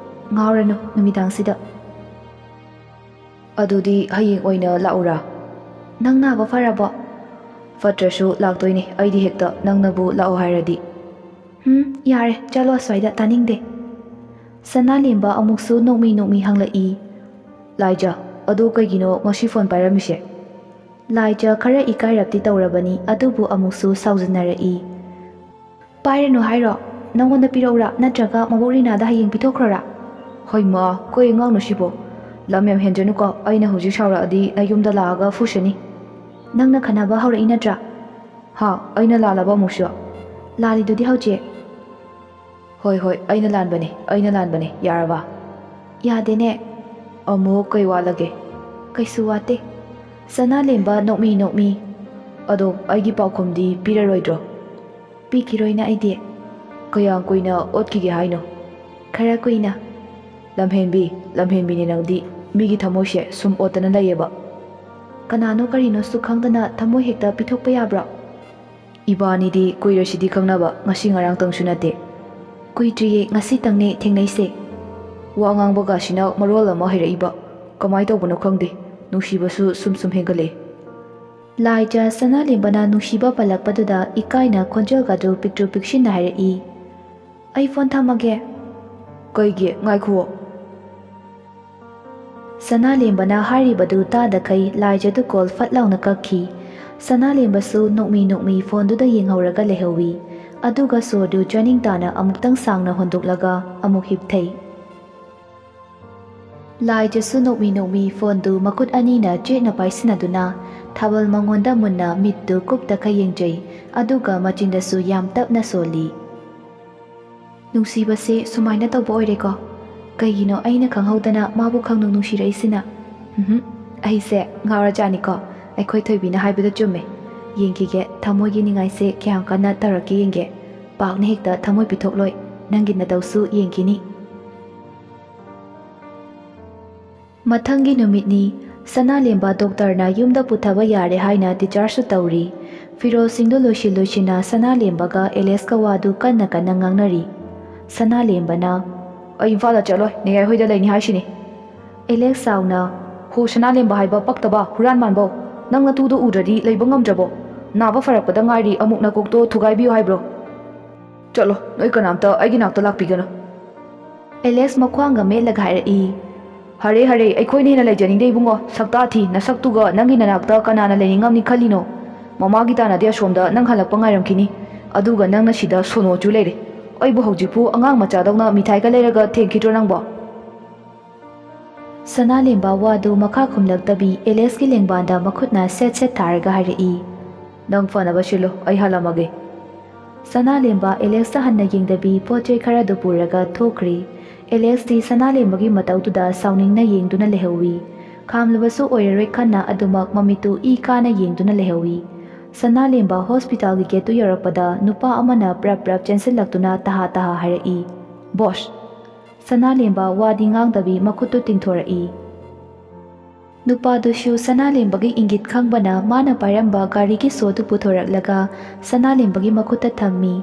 "ꯉꯥꯎꯔꯅꯨ, ꯅꯨꯃꯤꯗꯥꯡꯁꯤꯗ꯫" "ꯑꯗꯨꯗꯤ ꯍꯌꯦꯡ ꯑꯣꯏꯅ ꯂꯥꯛꯎꯔꯥ?" "ꯅꯪ ꯅꯥꯕ ꯐꯔꯕꯣ?" "ꯐꯠꯇ꯭ꯔꯁꯨ ꯂꯥꯛꯇꯣꯏꯅꯦ, ꯑꯩꯗꯤ ꯍꯦꯛꯇ ꯅꯪꯅꯕꯨ ꯂꯥꯛꯑꯣ ꯍꯥꯏꯔꯗꯤ꯫" "ꯍꯨꯝ, ꯌꯥꯔꯦ, ꯆꯠꯂꯣ ꯑꯁ꯭ꯋꯥꯏꯗ, ꯇꯥꯅꯤꯡꯗꯦ꯫" ꯁꯅꯥꯂꯦꯝꯕ ꯑꯃꯨꯛꯁꯨ ꯅꯣꯛꯃꯤ ꯅꯣꯛꯃꯤ ꯍꯪꯂꯛꯏ꯫ ꯂꯥꯏꯖ, ꯑꯗꯨ ꯀꯩꯒꯤꯅꯣ ꯉꯁꯤ ꯐꯣꯟ ꯄꯥꯏꯔꯝꯃꯤꯁꯦ? ꯂꯥꯏꯖ ꯈꯔ ꯏꯀꯥꯏꯔꯞꯇꯤ ꯇꯧꯔꯕꯅꯤ, ꯑꯗꯨꯕꯨ ꯑꯃꯨꯛꯁꯨ ꯁꯥꯎꯖꯤꯟꯅꯔꯛꯏ꯫ ꯄꯥꯏꯔꯅꯨ ꯍꯥꯏꯔꯣ? ꯅꯪꯉꯣꯟꯗ ꯄꯤꯔꯛꯎꯔꯥ, ꯅꯠꯇ꯭ꯔꯒ ꯃꯕꯣꯛ ꯔꯤꯅꯥꯗ ꯍꯌꯦꯡ ꯄꯤꯊꯣꯛꯈ꯭ꯔꯣꯔꯥ? ꯍꯣꯏ ꯃꯥ, ꯀꯩ ꯑꯉꯥꯡꯅꯣ ꯁꯤꯕꯣ? ꯂꯝ ꯌꯥꯝ ꯍꯦꯟꯖꯅꯨꯀꯣ, ꯑꯩꯅ ꯍꯧꯖꯤꯛ ꯁꯥꯎꯔꯛꯑꯗꯤ ꯅꯌꯨꯝꯗ ꯂꯥꯛꯑꯒ ꯐꯨꯁꯅꯤ꯫ ꯅꯪꯅ ꯈꯠꯅꯕ ꯍꯧꯔꯛꯏ ꯅꯠꯇ꯭ꯔꯥ? ꯍꯥ, ꯑꯩꯅ ꯂꯥꯜꯂꯕ ꯑꯃꯨꯛꯁꯨ? ꯂꯥꯜꯂꯤꯗꯨꯗꯤ ꯍꯧꯖꯤꯛ꯫ ꯍꯣꯏ ꯍꯣꯏ, ꯑꯩꯅ ꯂꯥꯟꯕꯅꯦ, ꯑꯩꯅ ꯂꯥꯟꯕꯅꯦ, ꯌꯥꯔꯕ? ꯌꯥꯗꯦꯅꯦ꯫ ꯑꯃꯨꯛ ꯀꯩ ꯋꯥꯠꯂꯒꯦ? ꯀꯩꯁꯨ ꯋꯥꯠꯇꯦ꯫ ꯁꯅꯥꯂꯦꯝꯕ ꯅꯣꯛꯃꯤ ꯅꯣꯛꯃꯤ꯫ ꯑꯗꯣ ꯑꯩꯒꯤ ꯄꯥꯎꯈꯨꯝꯗꯤ ꯄꯤꯔꯔꯣꯏꯗ꯭ꯔꯣ? ꯄꯤꯈꯤꯔꯣꯏꯅ ꯑꯩꯗꯤ꯫ ꯀꯌꯥꯝ ꯀꯨꯏꯅ ꯑꯣꯠꯈꯤꯒꯦ ꯍꯥꯏꯅꯣ? ꯈꯔ ꯀꯨꯏꯅ꯫ ꯂꯝꯍꯦꯟꯕꯤ, ꯂꯝꯍꯦꯟꯕꯤꯅꯦ ꯅꯪꯗꯤ꯫ ꯃꯤꯒꯤ ꯊꯃꯣꯏꯁꯦ ꯁꯨꯝ ꯑꯣꯠꯇꯅ ꯂꯩꯌꯦꯕ꯫ ꯀꯅꯥꯅꯣ ꯀꯔꯤꯅꯣꯁꯨ ꯈꯪꯗꯅ ꯊꯃꯣꯏ ꯍꯦꯛꯇ ꯄꯤꯊꯣꯛꯄ ꯌꯥꯕ꯭ꯔꯣ? ꯏꯕꯥꯅꯤꯗꯤ ꯀꯨꯏꯔꯁꯤꯗꯤ ꯈꯪꯅꯕ, ꯉꯁꯤ ꯉꯔꯥꯡꯇꯪꯁꯨ ꯅꯠꯇꯦ꯫ ꯀꯨꯏꯗ꯭ꯔꯤꯌꯦ, ꯉꯁꯤꯇꯪꯅꯦ ꯊꯦꯡꯅꯩꯁꯦ꯫ ꯋꯥ ꯉꯥꯡꯕꯒꯁꯤꯅ ꯃꯔꯣꯜ ꯑꯃ ꯍꯩꯔꯛꯏꯕ꯫ ꯀꯃꯥꯏ ꯇꯧꯕꯅꯣ ꯈꯪꯗꯦ, ꯅꯨꯡꯁꯤꯕꯁꯨ ꯁꯨꯝ ꯁꯨꯝ ꯍꯦꯟꯒꯠꯂꯛꯑꯦ꯫ ꯂꯥꯏꯖ ꯁꯅꯥꯂꯦꯝꯕꯅ ꯅꯨꯡꯁꯤꯕ ꯄꯜꯂꯛꯄꯗꯨꯗ ꯏꯀꯥꯏꯅ ꯈꯣꯟꯖꯦꯜꯒꯗꯨ ꯄꯤꯛꯇ꯭ꯔꯨ ꯄꯤꯛꯁꯤꯟꯅ ꯍꯥꯏꯔꯛꯏ꯫ ꯑꯩ ꯐꯣꯟ ꯊꯝꯃꯒꯦ꯫ ꯀꯩꯒꯤ? ꯉꯥꯏꯈꯨꯋꯣ꯫ ꯁꯅꯥꯂꯦꯝꯕꯅ ꯍꯥꯏꯔꯤꯕꯗꯨ ꯇꯥꯗꯈꯩ ꯂꯥꯏꯖꯗꯨ ꯀꯣꯜ ꯐꯠ ꯂꯥꯎꯅ ꯀꯛꯈꯤ꯫ ꯁꯅꯥꯂꯦꯝꯕꯁꯨ ꯅꯣꯛꯃꯤ ꯅꯣꯛꯃꯤ ꯐꯣꯟꯗꯨꯗ ꯌꯦꯡꯍꯧꯔꯒ ꯂꯩꯍꯧꯏ꯫ ꯑꯗꯨꯒ ꯁꯣꯔꯗꯨ ꯆꯥꯅꯤꯡ ꯇꯥꯅ ꯑꯃꯨꯛꯇꯪ ꯁꯥꯡꯅ ꯍꯣꯟꯗꯣꯛꯂꯒ ꯑꯃꯨꯛ ꯍꯤꯞꯊꯩ꯫ ꯂꯥꯏꯖꯁꯨ ꯅꯣꯛꯃꯤ ꯅꯣꯛꯃꯤ ꯐꯣꯟꯗꯨ ꯃꯈꯨꯠ ꯑꯅꯤꯅ ꯆꯦꯠꯅ ꯄꯥꯏꯁꯤꯟꯅꯗꯨꯅ ꯊꯥꯕꯜ ꯃꯉꯣꯟꯗ ꯃꯨꯟꯅ ꯃꯤꯠꯇꯨ ꯀꯨꯞꯇꯈꯩ ꯌꯦꯡꯖꯩ, ꯑꯗꯨꯒ ꯃꯆꯤꯟꯗꯁꯨ ꯌꯥꯝ ꯇꯞꯅ ꯁꯣꯜꯂꯤ꯫ ꯅꯨꯡꯁꯤꯕꯁꯦ ꯁꯨꯃꯥꯏꯅ ꯇꯧꯕ ꯑꯣꯏꯔꯦꯀꯣ꯫ ꯀꯩꯒꯤꯅꯣ ꯑꯩꯅ ꯈꯪꯍꯧꯗꯅ ꯃꯥꯕꯨ ꯈꯪꯅꯨꯡ ꯅꯨꯡꯁꯤꯔꯛꯏꯁꯤꯅ? ꯎꯝꯍꯨꯝ, ꯑꯩꯁꯦ ꯉꯥꯎꯔꯖꯥꯠꯅꯤꯀꯣ꯫ ꯑꯩꯈꯣꯏ ꯊꯣꯏꯕꯤꯅ ꯍꯥꯏꯕꯗꯣ ꯆꯨꯝꯃꯦ꯫ ꯌꯦꯡꯈꯤꯒꯦ, ꯊꯃꯣꯏꯒꯤ ꯅꯤꯡꯉꯥꯏꯁꯦ ꯀꯌꯥꯝ ꯀꯟꯅ ꯇꯧꯔꯛꯀꯦ ꯌꯦꯡꯒꯦ꯫ ꯄꯥꯛꯅ ꯍꯦꯛꯇ ꯊꯃꯣꯏ ꯄꯤꯊꯣꯛꯂꯣꯏ꯫ ꯅꯪꯒꯤ ꯅꯇꯧꯁꯨ ꯌꯦꯡꯈꯤꯅꯤ꯫ ꯃꯊꯪꯒꯤ ꯅꯨꯃꯤꯠꯅꯤ꯫ ꯁꯅꯥꯂꯦꯝꯕ ꯗꯣꯛꯇꯔꯅ ꯌꯨꯝꯗ ꯄꯨꯊꯕ ꯌꯥꯔꯦ ꯍꯥꯏꯅ dischargeꯁꯨ ꯇꯧꯔꯤ꯫ ꯐꯤꯔꯣꯜꯁꯤꯡꯗꯨ ꯂꯣꯏꯁꯤꯟ ꯂꯣꯏꯁꯤꯟꯅ ꯁꯅꯥꯂꯦꯝꯕꯒ ꯑꯦꯂꯦꯛꯁꯀ ꯋꯥꯗꯨ ꯀꯟꯅ ꯀꯟꯅ ꯉꯥꯡꯅꯔꯤ꯫ ꯁꯅꯥꯂꯦꯝꯕꯅ, "ꯑꯩ ꯏꯝꯐꯥꯜꯗ ꯆꯠꯂꯣꯏ, ꯅꯦꯌꯥꯏ ꯍꯣꯏꯗ ꯂꯩꯅꯤ ꯍꯥꯏꯁꯤꯅꯤ꯫" ꯑꯦꯂꯦꯛꯁ ꯆꯥꯎꯅ, "ꯍꯣ ꯁꯅꯥꯂꯦꯝꯕ ꯍꯥꯏꯕ ꯄꯛꯇꯕ ꯍꯨꯔꯥꯟ ꯃꯥꯟꯕꯧ, ꯅꯪ ꯅꯇꯨꯗꯣ ꯎꯗ꯭ꯔꯗꯤ ꯂꯩꯕ ꯉꯝꯗ꯭ꯔꯕꯣ? ꯅꯥꯕ ꯐꯔꯛꯄꯗ ꯉꯥꯏꯔꯤ, ꯑꯃꯨꯛ ꯅꯀꯣꯛꯇꯣ ꯊꯨꯒꯥꯏꯕꯤꯌꯨ ꯍꯥꯏꯕ꯭ꯔꯣ? ꯆꯠꯂꯣ, ꯅꯣꯏ ꯀꯅꯥꯝꯇ ꯑꯩꯒꯤ ꯅꯥꯛꯇ ꯂꯥꯛꯄꯤꯒꯅꯨ꯫" ꯑꯦꯂꯦꯛꯁ ꯃꯈ꯭ꯋꯥꯡꯒ ꯃꯦꯠꯂꯒ ꯍꯥꯏꯔꯛꯏ꯫ "ꯍꯔꯦ, ꯍꯔꯦ, ꯑꯩꯈꯣꯏꯅ ꯍꯦꯟꯅ ꯂꯩꯖꯅꯤꯡꯗꯦ ꯏꯕꯨꯡꯉꯣ꯫ ꯁꯛꯇꯥ ꯊꯤ, ꯅꯁꯛꯇꯨꯒ ꯅꯪꯒꯤ ꯅꯅꯥꯛꯇ ꯀꯅꯥꯅ ꯂꯩꯅꯤꯡꯉꯝꯅꯤ ꯈꯜꯂꯤꯅꯣ? ꯃꯃꯥꯒꯤ ꯇꯥꯟꯅꯗꯤ ꯑꯁꯣꯝꯗ ꯅꯪ ꯍꯜꯂꯛꯄ ꯉꯥꯏꯔꯝꯈꯤꯅꯤ, ꯑꯗꯨꯒ ꯅꯪꯅ ꯁꯤꯗ ꯁꯣꯅꯣꯆꯨ ꯂꯩꯔꯦ꯫ ꯑꯩꯕꯨ ꯍꯧꯖꯤꯛꯄꯨ ꯑꯉꯥꯡ ꯃꯆꯥꯗꯧꯅ ꯃꯤꯊꯥꯏꯒ ꯂꯩꯔꯒ ꯊꯦꯡꯈꯤꯗ꯭ꯔꯣ ꯅꯪꯕꯣ?" ꯁꯅꯥꯂꯦꯝꯕ ꯋꯥꯗꯨ ꯃꯈꯥ ꯈꯨꯝꯂꯛꯇꯕꯤ ꯑꯦꯂꯦꯛꯁꯀꯤ ꯂꯦꯡꯕꯥꯟꯗ ꯃꯈꯨꯠꯅ ꯁꯦꯠ ꯁꯦꯠ ꯊꯥꯔꯒ ꯍꯥꯏꯔꯛꯏ, "ꯅꯪ ꯐꯅꯕ ꯁꯤꯜꯂꯨ, ꯑꯩ ꯍꯜꯂꯝꯃꯒꯦ꯫" ꯁꯅꯥꯂꯦꯝꯕ ꯑꯦꯂꯦꯛꯁꯇ ꯍꯟꯅ ꯌꯦꯡꯗꯕꯤ ꯄꯣꯠ ꯆꯩ ꯈꯔꯗꯨ ꯄꯨꯔꯒ ꯊꯣꯛꯈ꯭ꯔꯤ꯫ ꯑꯦꯂꯦꯛꯁꯇꯤ ꯁꯅꯥꯂꯦꯝꯕꯒꯤ ꯃꯇꯧꯗꯨꯗ ꯁꯥꯎꯅꯤꯡꯅ ꯌꯦꯡꯗꯨꯅ ꯂꯩꯍꯧꯏ꯫ ꯈꯥꯝꯂꯕꯁꯨ ꯑꯣꯏꯔꯔꯣꯏ ꯈꯟꯅ ꯑꯗꯨꯃꯛ ꯃꯃꯤꯠꯇꯨ ꯏ ꯀꯥꯅ ꯌꯦꯡꯗꯨꯅ ꯂꯩꯍꯧꯏ꯫ ꯁꯅꯥꯂꯦꯝꯕ ꯍꯣꯁꯄꯤꯇꯥꯜꯒꯤ ꯒꯦꯠꯇꯨ ꯌꯧꯔꯛꯄꯗ ꯅꯨꯄꯥ ꯑꯃꯅ ꯄ꯭ꯔꯞ ꯄ꯭ꯔꯞ ꯆꯦꯟꯁꯤꯜꯂꯛꯇꯨꯅ ꯇꯍꯥ ꯇꯍꯥ ꯍꯥꯏꯔꯛꯏ, "ꯕꯣꯁ!" ꯁꯅꯥꯂꯦꯝꯕ ꯋꯥꯗꯤ ꯉꯥꯡꯗꯕꯤ ꯃꯈꯨꯠꯇꯨ ꯇꯤꯡꯊꯣꯔꯛꯏ꯫ ꯅꯨꯄꯥꯗꯨꯁꯨ ꯁꯅꯥꯂꯦꯝꯕꯒꯤ ꯏꯪꯒꯤꯠ ꯈꯪꯕꯅ ꯃꯥꯅ ꯄꯥꯏꯔꯝꯕ ꯒꯥꯔꯤꯒꯤ ꯁꯣꯗꯨ ꯄꯨꯊꯣꯔꯛꯂꯒ ꯁꯅꯥꯂꯦꯝꯕꯒꯤ ꯃꯈꯨꯠꯇ ꯊꯝꯃꯤ꯫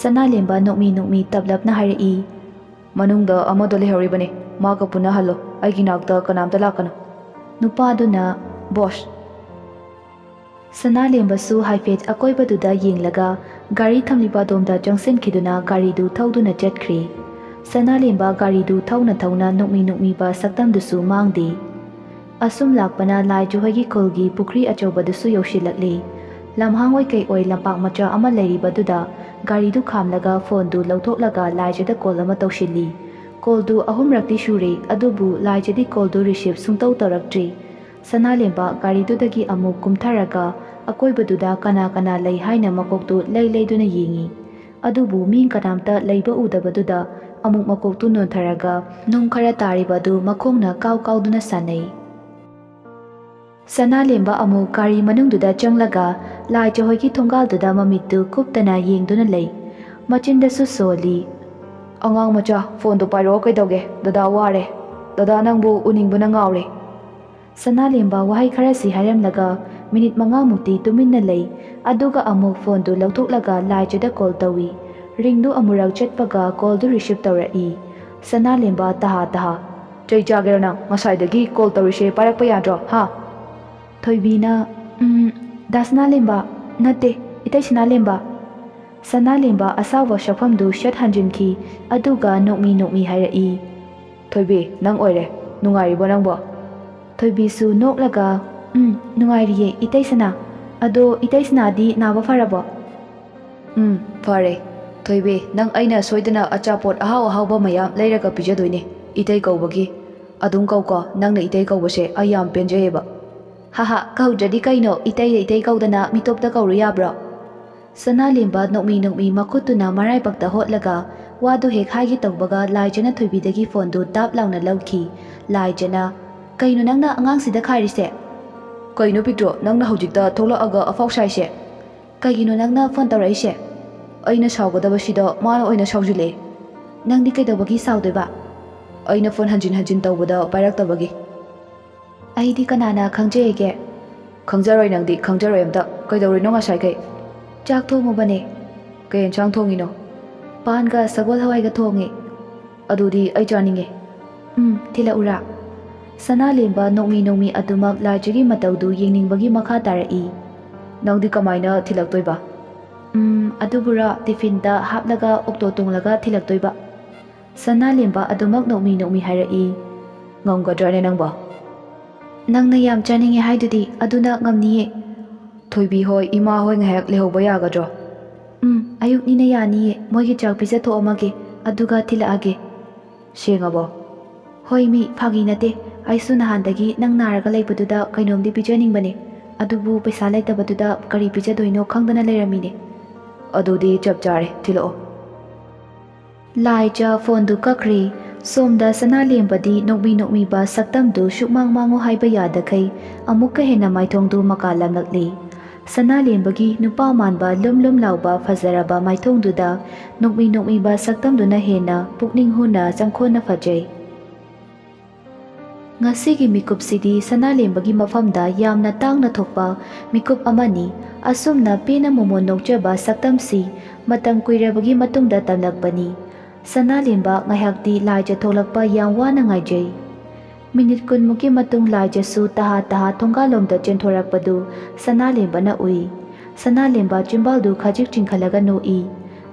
ꯁꯅꯥꯂꯦꯝꯕ ꯅꯣꯛꯃꯤ ꯅꯣꯛꯃꯤ ꯇꯞꯂꯞꯅ ꯍꯥꯏꯔꯛꯏ, "ꯃꯅꯨꯡꯗ ꯑꯃꯗꯣ ꯂꯩꯍꯧꯔꯤꯕꯅꯤ, ꯃꯥꯒ ꯄꯨꯟꯅꯍꯜꯂꯣ, ꯑꯩꯒꯤ ꯅꯥꯛꯇ ꯀꯅꯥꯝꯇ ꯂꯥꯛꯀꯅꯨ꯫" ꯅꯨꯄꯥꯗꯨꯅ, "ꯕꯣꯁ!" ꯁꯅꯥꯂꯦꯝꯕꯁꯨ ꯍꯥꯏꯐꯦꯠ ꯑꯀꯣꯏꯕꯗꯨꯗ ꯌꯦꯡꯂꯒ ꯒꯥꯔꯤ ꯊꯝꯂꯤꯕ ꯑꯗꯣꯝꯗ ꯆꯪꯁꯤꯟꯈꯤꯗꯨꯅ ꯒꯥꯔꯤꯗꯨ ꯊꯧꯗꯨꯅ ꯆꯠꯈ꯭ꯔꯤ꯫ ꯁꯅꯥꯂꯦꯝꯕ ꯒꯥꯔꯤꯗꯨ ꯊꯧꯅ ꯊꯧꯅ ꯅꯣꯛꯃꯤ ꯅꯣꯛꯃꯤꯕ ꯁꯛꯇꯝꯗꯨꯁꯨ ꯃꯥꯡꯗꯦ꯫ ꯑꯁꯨꯝ ꯂꯥꯛꯄꯅ ꯂꯥꯏꯖꯍꯣꯏꯒꯤ ꯈꯨꯜꯒꯤ ꯄꯨꯈ꯭ꯔꯤ ꯑꯆꯧꯕꯗꯨꯁꯨ ꯌꯧꯁꯤꯜꯂꯛꯂꯤ꯫ ꯂꯝꯍꯥꯡ ꯑꯣꯏ ꯀꯩ ꯑꯣꯏ ꯂꯝꯄꯥꯛ ꯃꯆꯥ ꯑꯃ ꯂꯩꯔꯤꯕꯗꯨꯗ ꯒꯥꯔꯤꯗꯨ ꯈꯥꯝꯂꯒ ꯐꯣꯟꯗꯨ ꯂꯧꯊꯣꯛꯂꯒ ꯂꯥꯏꯖꯗ ꯀꯣꯜ ꯑꯃ ꯇꯧꯁꯤꯜꯂꯤ꯫ ꯀꯣꯜꯗꯨ ꯑꯍꯨꯝꯔꯛꯇꯤ ꯁꯨꯔꯦ, ꯑꯗꯨꯕꯨ ꯂꯥꯏꯖꯗꯤ ꯀꯣꯜꯗꯨ ꯔꯤꯁꯤꯞ ꯁꯨꯡꯇꯧ ꯇꯧꯔꯛꯇ꯭ꯔꯤ꯫ ꯁꯅꯥꯂꯦꯝꯕ ꯒꯥꯔꯤꯗꯨꯗꯒꯤ ꯑꯃꯨꯛ ꯀꯨꯝꯊꯔꯒ ꯑꯀꯣꯏꯕꯗꯨꯗ ꯀꯅꯥ ꯀꯅꯥ ꯂꯩ ꯍꯥꯏꯅ ꯃꯀꯣꯛꯇꯨ ꯂꯩ ꯂꯩꯗꯨꯅ ꯌꯦꯡꯏ꯫ ꯑꯗꯨꯕꯨ ꯃꯤ ꯀꯅꯥꯝꯇ ꯂꯩꯕ ꯎꯗꯕꯗꯨꯗ ꯑꯃꯨꯛ ꯃꯀꯣꯛꯇꯨ ꯅꯣꯟꯊꯔꯒ ꯅꯨꯡ ꯈꯔ ꯇꯥꯔꯤꯕ ꯑꯗꯨ ꯃꯈꯣꯡꯅ ꯀꯥꯎ ꯀꯥꯎꯗꯨꯅ ꯁꯥꯟꯅꯩ꯫ ꯁꯅꯥꯂꯦꯝꯕ ꯑꯃꯨꯛ ꯒꯥꯔꯤ ꯃꯅꯨꯡꯗꯨꯗ ꯆꯪꯂꯒ ꯂꯥꯏꯖꯍꯣꯏꯒꯤ ꯊꯣꯡꯒꯥꯜꯗꯨꯗ ꯃꯃꯤꯠꯇꯨ ꯀꯨꯞꯇꯅ ꯌꯦꯡꯗꯨꯅ ꯂꯩ꯫ ꯃꯆꯤꯟꯗꯁꯨ ꯁꯣꯜꯂꯤ, "ꯑꯉꯥꯡ ꯃꯆꯥ, ꯐꯣꯟꯗꯨ ꯄꯥꯏꯔꯛꯑꯣ ꯀꯩꯗꯧꯒꯦ? ꯗꯗꯥ ꯋꯥꯔꯦ꯫ ꯗꯗꯥ ꯅꯪꯕꯨ ꯎꯅꯤꯡꯕꯅ ꯉꯥꯎꯔꯦ꯫" ꯁꯅꯥꯂꯦꯝꯕ ꯋꯥꯍꯩ ꯈꯔꯁꯤ ꯍꯥꯏꯔꯝꯂꯒ ꯃꯤꯅꯤꯠ ꯃꯉꯥꯃꯨꯛꯇꯤ ꯇꯨꯃꯤꯟꯅ ꯂꯩ꯫ ꯑꯗꯨꯒ ꯑꯃꯨꯛ ꯐꯣꯟꯗꯨ ꯂꯧꯊꯣꯛꯂꯒ ꯂꯥꯏꯖꯗ ꯀꯣꯜ ꯇꯧꯏ꯫ ꯔꯤꯡꯗꯨ ꯑꯃꯨꯔꯛ ꯆꯠꯄꯒ ꯀꯣꯜꯗꯨ ꯔꯤꯁꯤꯞ ꯇꯧꯔꯛꯏ꯫ ꯁꯅꯥꯂꯦꯝꯕ ꯇꯍꯥ ꯇꯍꯥ, "ꯆꯩ ꯆꯥꯒꯦꯔꯣ ꯅꯪ? ꯉꯁꯥꯏꯗꯒꯤ ꯀꯣꯜ ꯇꯧꯔꯤꯁꯦ ꯄꯥꯏꯔꯛꯄ ꯌꯥꯗ꯭ꯔꯣ, ꯍꯥ?" ꯊꯣꯏꯕꯤꯅ, "ꯎꯝ, ꯗꯥ ꯁꯅꯥꯂꯦꯝꯕ, ꯅꯠꯇꯦ, ꯏꯇꯩ ꯁꯅꯥꯂꯦꯝꯕ꯫" ꯁꯅꯥꯂꯦꯝꯕ ꯑꯁꯥꯎꯕ ꯁꯛꯐꯝꯗꯨ ꯁꯠ ꯍꯟꯖꯤꯟꯈꯤ, ꯑꯗꯨꯒ ꯅꯣꯛꯃꯤ ꯅꯣꯛꯃꯤ ꯍꯥꯏꯔꯛꯏ, "ꯊꯣꯏꯕꯤ, ꯅꯪ ꯑꯣꯏꯔꯦ꯫ ꯅꯨꯡꯉꯥꯏꯔꯤꯕꯣ ꯅꯪꯕꯣ? ꯊꯣꯏꯕꯤꯁꯨ ꯅꯣꯛꯂꯒ, "ꯎꯝ, ꯅꯨꯡꯉꯥꯏꯔꯤꯌꯦ, ꯏꯇꯩ ꯁꯅꯥ꯫ ꯑꯗꯣ ꯏꯇꯩ ꯁꯅꯥꯗꯤ ꯅꯥꯕ ꯐꯔꯕꯣ?" "ꯎꯝ, ꯐꯔꯦ꯫ ꯊꯣꯏꯕꯤ, ꯅꯪ ꯑꯩꯅ ꯁꯣꯏꯗꯅ ꯑꯆꯥꯄꯣꯠ ꯑꯍꯥꯎ ꯑꯍꯥꯎꯕ ꯃꯌꯥꯝ ꯂꯩꯔꯒ ꯄꯤꯖꯗꯣꯏꯅꯦ, ꯏꯇꯩ ꯀꯧꯕꯒꯤ꯫ ꯑꯗꯨꯝ ꯀꯧꯀꯣ, ꯅꯪꯅ ꯏꯇꯩ ꯀꯧꯕꯁꯦ ꯑꯩ ꯌꯥꯝ ꯄꯦꯟꯖꯩꯌꯦꯕ꯫" "ꯍꯥꯍꯥ, ꯀꯧꯗ꯭ꯔꯗꯤ ꯀꯩꯅꯣ, ꯏꯇꯩꯗ ꯏꯇꯩ ꯀꯧꯗꯅ ꯃꯤꯇꯣꯞꯇ ꯀꯧꯔꯨ ꯌꯥꯕ꯭ꯔꯣ?" ꯁꯅꯥꯂꯦꯝꯕ ꯅꯣꯛꯃꯤ ꯅꯣꯛꯃꯤ ꯃꯈꯨꯠꯇꯨꯅ ꯃꯔꯥꯏꯕꯛꯇ ꯍꯣꯠꯂꯒ ꯋꯥꯗꯨ ꯍꯦꯛ ꯍꯥꯏꯒꯦ ꯇꯧꯕꯒ ꯂꯥꯏꯖꯅ ꯊꯣꯏꯕꯤꯗꯒꯤ ꯐꯣꯟꯗꯨ ꯇꯥꯞ ꯂꯥꯎꯅ ꯂꯧꯈꯤ꯫ ꯂꯥꯏꯖꯅ, "ꯀꯩꯅꯣ ꯅꯪꯅ ꯑꯉꯥꯡꯁꯤꯗ ꯈꯥꯏꯔꯤꯁꯦ?" "ꯀꯩꯅꯣ ꯄꯤꯛꯇ꯭ꯔꯣ, ꯅꯪꯅ ꯍꯧꯖꯤꯛꯇ ꯊꯣꯛꯂꯛꯑꯒ ꯑꯐꯥꯎ ꯁꯥꯏꯁꯦ?" "ꯀꯩꯒꯤꯅꯣ ꯅꯪꯅ ꯐꯣꯟ ꯇꯧꯔꯛꯏꯁꯦ?" "ꯑꯩꯅ ꯁꯥꯎꯒꯗꯕꯁꯤꯗ ꯃꯥꯅ ꯑꯣꯏꯅ ꯁꯥꯎꯖꯤꯜꯂꯛꯑꯦ꯫" "ꯅꯪꯗꯤ ꯀꯩꯗꯧꯕꯒꯤ ꯁꯥꯎꯗꯣꯏꯕ?" "ꯑꯩꯅ ꯐꯣꯟ ꯍꯟꯖꯤꯟ ꯍꯟꯖꯤꯟ ꯇꯧꯕꯗ ꯄꯥꯏꯔꯛꯇꯕꯒꯤ꯫" "ꯑꯩꯗꯤ ꯀꯅꯥꯅ ꯈꯪꯖꯩꯒꯦ?" "ꯈꯪꯖꯔꯣꯏ ꯅꯪꯗꯤ, ꯈꯪꯖꯔꯣꯏ ꯑꯝꯇ꯫ ꯀꯩꯗꯧꯔꯤꯅꯣ ꯉꯁꯥꯏꯈꯩ?" "ꯆꯥꯛ ꯊꯣꯡꯉꯨꯕꯅꯦ꯫" "ꯀꯩ ꯌꯦꯟꯁꯥꯡ ꯊꯣꯡꯉꯤꯅꯣ?" "ꯄꯥꯟꯒ ꯁꯒꯣꯜ ꯍꯋꯥꯏꯒ ꯊꯣꯡꯉꯦ꯫" "ꯑꯗꯨꯗꯤ ꯑꯩ ꯆꯥꯅꯤꯡꯉꯦ꯫" "ꯎꯝ, ꯊꯤꯜꯂꯛꯎꯔꯥ?" ꯁꯅꯥꯂꯦꯝꯕ ꯅꯣꯡꯃꯤ ꯅꯣꯡꯃꯤ ꯑꯗꯨꯃꯛ ꯂꯥꯏꯖꯒꯤ ꯃꯇꯧꯗꯨ ꯌꯦꯡꯅꯤꯡꯕꯒꯤ ꯃꯈꯥ ꯇꯥꯔꯛꯏ꯫ "ꯅꯪꯗꯤ ꯀꯃꯥꯏꯅ ꯊꯤꯜꯂꯛꯇꯣꯏꯕ?" "ꯎꯝ, ꯑꯗꯨꯕꯨꯔꯣ, ꯇꯤꯐꯤꯟꯗ ꯍꯥꯞꯂꯒ ꯑꯣꯛꯇꯣ ꯇꯣꯡꯂꯒ ꯊꯤꯜꯂꯛꯇꯣꯏꯕ꯫" ꯁꯅꯥꯂꯦꯝꯕ ꯑꯗꯨꯃꯛ ꯅꯣꯛꯃꯤ ꯅꯣꯛꯃꯤ ꯍꯥꯏꯔꯛꯏ꯫ "ꯉꯝꯒꯗ꯭ꯔꯅꯦ ꯅꯪꯕꯣ?" "ꯅꯪꯅ ꯌꯥꯝ ꯆꯥꯅꯤꯡꯉꯦ ꯍꯥꯏꯗꯨꯗꯤ, ꯑꯗꯨꯅ ꯉꯝꯅꯤꯌꯦ꯫" "ꯊꯣꯏꯕꯤ ꯍꯣꯏ, ꯏꯃꯥ ꯍꯣꯏ ꯉꯥꯏꯍꯥꯛ ꯂꯩꯍꯧꯕ ꯌꯥꯒꯗ꯭ꯔꯣ?" "ꯎꯝ, ꯑꯌꯨꯛꯅꯤꯅ ꯌꯥꯅꯤꯌꯦ, ꯃꯣꯏꯒꯤ ꯆꯥꯛ ꯄꯤꯖꯊꯣꯛꯑꯝꯃꯒꯦ, ꯑꯗꯨꯒ ꯊꯤꯜꯂꯛꯑꯒꯦ꯫" "ꯁꯦꯡꯉꯕꯣ?" "ꯍꯣꯏ ꯃꯤ, ꯐꯥꯒꯤ ꯅꯠꯇꯦ, ꯑꯩꯁꯨ ꯅꯍꯥꯟꯗꯒꯤ ꯅꯪ ꯅꯥꯔꯒ ꯂꯩꯕꯗꯨꯗ ꯀꯩꯅꯣꯝꯗꯤ ꯄꯤꯖꯅꯤꯡꯕꯅꯦ, ꯑꯗꯨꯕꯨ ꯄꯩꯁꯥ ꯂꯩꯇꯕꯗꯨꯗ ꯀꯔꯤ ꯄꯤꯖꯗꯣꯏꯅꯣ ꯈꯪꯗꯅ ꯂꯩꯔꯝꯃꯤꯅꯦ꯫" "ꯑꯗꯨꯗꯤ ꯆꯞ ꯆꯥꯔꯦ, ꯊꯤꯜꯂꯛꯑꯣ꯫" ꯂꯥꯏꯖ ꯐꯣꯟꯗꯨ ꯀꯛꯈ꯭ꯔꯦ꯫ ꯁꯣꯝꯗ ꯁꯅꯥꯂꯦꯝꯕꯗꯤ ꯅꯣꯛꯃꯤ ꯅꯣꯛꯃꯤꯕ ꯁꯛꯇꯝꯗꯨ ꯁꯨꯛꯃꯥꯡ ꯃꯥꯡꯉꯨ ꯍꯥꯏꯕ ꯌꯥꯗꯈꯩ ꯑꯃꯨꯛꯀ ꯍꯦꯟꯅ ꯃꯥꯏꯊꯣꯡꯗꯨ ꯃꯀꯥ ꯂꯥꯝꯂꯛꯂꯤ꯫ ꯁꯅꯥꯂꯦꯝꯕꯒꯤ ꯅꯨꯄꯥ ꯃꯥꯟꯕ ꯂꯨꯝ ꯂꯨꯝ ꯂꯥꯎꯕ ꯐꯖꯔꯕ ꯃꯥꯏꯊꯣꯡꯗꯨꯗ ꯅꯣꯛꯃꯤ ꯅꯣꯛꯃꯤꯕ ꯁꯛꯇꯝꯗꯨꯅ ꯍꯦꯟꯅ ꯄꯨꯛꯅꯤꯡ ꯍꯨꯅ ꯆꯪꯈꯣꯟꯅ ꯐꯖꯩ꯫ ꯉꯁꯤꯒꯤ ꯃꯤꯀꯨꯞꯁꯤꯗꯤ ꯁꯅꯥꯂꯦꯝꯕꯒꯤ ꯃꯐꯝꯗ ꯌꯥꯝꯅ ꯇꯥꯡꯅ ꯊꯣꯛꯄ ꯃꯤꯀꯨꯞ ꯑꯃꯅꯤ꯫ ꯑꯁꯨꯝꯅ ꯄꯦꯟꯅ ꯃꯣꯃꯣꯟ ꯅꯣꯛꯆꯕ ꯁꯛꯇꯝꯁꯤ ꯃꯇꯝ ꯀꯨꯏꯔꯕꯒꯤ ꯃꯇꯨꯡꯗ ꯇꯝꯂꯛꯄꯅꯤ꯫ ꯁꯅꯥꯂꯦꯝꯕ ꯉꯥꯏꯍꯥꯛꯇꯤ ꯂꯥꯏꯖ ꯊꯣꯛꯂꯛꯄ ꯌꯥꯝ ꯋꯥꯅ ꯉꯥꯏꯖꯩ꯫ ꯃꯤꯅꯤꯠ ꯀꯨꯟꯃꯨꯛꯀꯤ ꯃꯇꯨꯡ ꯂꯥꯏꯖꯁꯨ ꯇꯍꯥ ꯇꯍꯥ ꯊꯣꯡꯒꯥꯜꯂꯣꯝꯗ ꯆꯦꯟꯊꯣꯔꯛꯄꯗꯨ ꯁꯅꯥꯂꯦꯝꯕꯅ ꯎꯏ꯫ ꯁꯅꯥꯂꯦꯝꯕ ꯆꯤꯝꯕꯥꯜꯗꯨ ꯈꯖꯤꯛ ꯆꯤꯡꯈꯠꯂꯒ ꯅꯣꯛꯏ꯫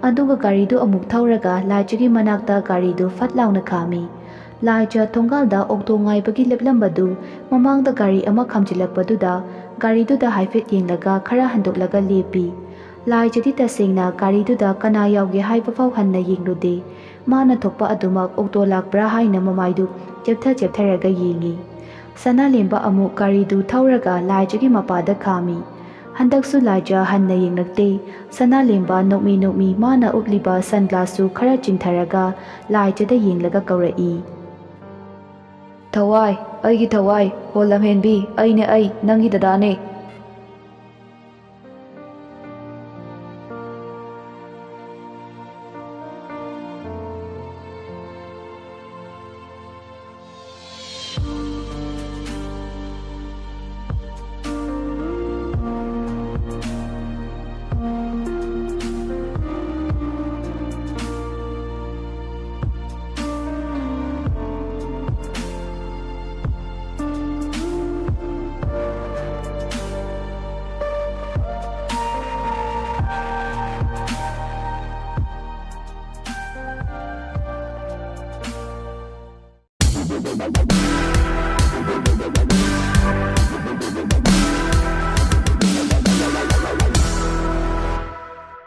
ꯑꯗꯨꯒ ꯒꯥꯔꯤꯗꯨ ꯑꯃꯨꯛ ꯊꯧꯔꯒ ꯂꯥꯏꯖꯒꯤ ꯃꯅꯥꯛꯇ ꯒꯥꯔꯤꯗꯨ ꯐꯠ ꯂꯥꯎꯅ ꯈꯥꯝꯃꯤ꯫ ꯂꯥꯏꯖ ꯊꯣꯡꯒꯥꯜꯗ ꯑꯣꯛꯇꯣ ꯉꯥꯏꯕꯒꯤ ꯂꯦꯞꯂꯝꯕꯗꯨ ꯃꯃꯥꯡꯗ ꯒꯥꯔꯤ ꯑꯃ ꯈꯥꯝꯖꯤꯜꯂꯛꯄꯗꯨꯗ ꯒꯥꯔꯤꯗꯨꯗ ꯍꯥꯏꯐꯦꯠ ꯌꯦꯡꯂꯒ ꯈꯔ ꯍꯟꯗꯣꯛꯂꯒ ꯂꯦꯞꯄꯤ꯫ ꯂꯥꯏꯖꯗꯤ ꯇꯁꯦꯡꯅ ꯒꯥꯔꯤꯗꯨꯗ ꯀꯅꯥ ꯌꯥꯎꯒꯦ ꯍꯥꯏꯕ ꯐꯥꯎ ꯍꯟꯅ ꯌꯦꯡꯂꯨꯗꯦ꯫ ꯃꯥꯅ ꯊꯣꯛꯄ ꯑꯗꯨꯃꯛ ꯑꯣꯛꯇꯣ ꯂꯥꯛꯄ꯭ꯔꯥ ꯍꯥꯏꯅ ꯃꯃꯥꯏꯗꯨ ꯆꯦꯞꯊ ꯆꯦꯞꯊꯔꯒ ꯌꯦꯡꯉꯤ꯫ ꯁꯅꯥꯂꯦꯝꯕ ꯑꯃꯨꯛ ꯒꯥꯔꯤꯗꯨ ꯊꯧꯔꯒ ꯂꯥꯏꯖꯒꯤ ꯃꯄꯥꯗ ꯈꯥꯝꯃꯤ꯫ ꯍꯟꯗꯛꯁꯨ ꯂꯥꯏꯖ ꯍꯟꯅ ꯌꯦꯡꯂꯛꯇꯦ꯫ ꯁꯅꯥꯂꯦꯝꯕ ꯅꯣꯛꯃꯤ ꯅꯣꯛꯃꯤ ꯃꯥꯅ ꯎꯞꯂꯤꯕ ꯁꯟ ꯒ꯭ꯂꯥꯁꯁꯨ ꯈꯔ ꯆꯤꯡꯊꯔꯒ ꯂꯥꯏꯖꯗ ꯌꯦꯡꯂꯒ ꯀꯧꯔꯛꯏ꯫ "ꯊꯋꯥꯏ, ꯑꯩꯒꯤ ꯊꯋꯥꯏ, ꯍꯣ ꯂꯝꯍꯦꯟꯕꯤ, ꯑꯩꯅꯦ ꯑꯩ, ꯅꯪꯒꯤ ꯗꯗꯥꯅꯦ꯫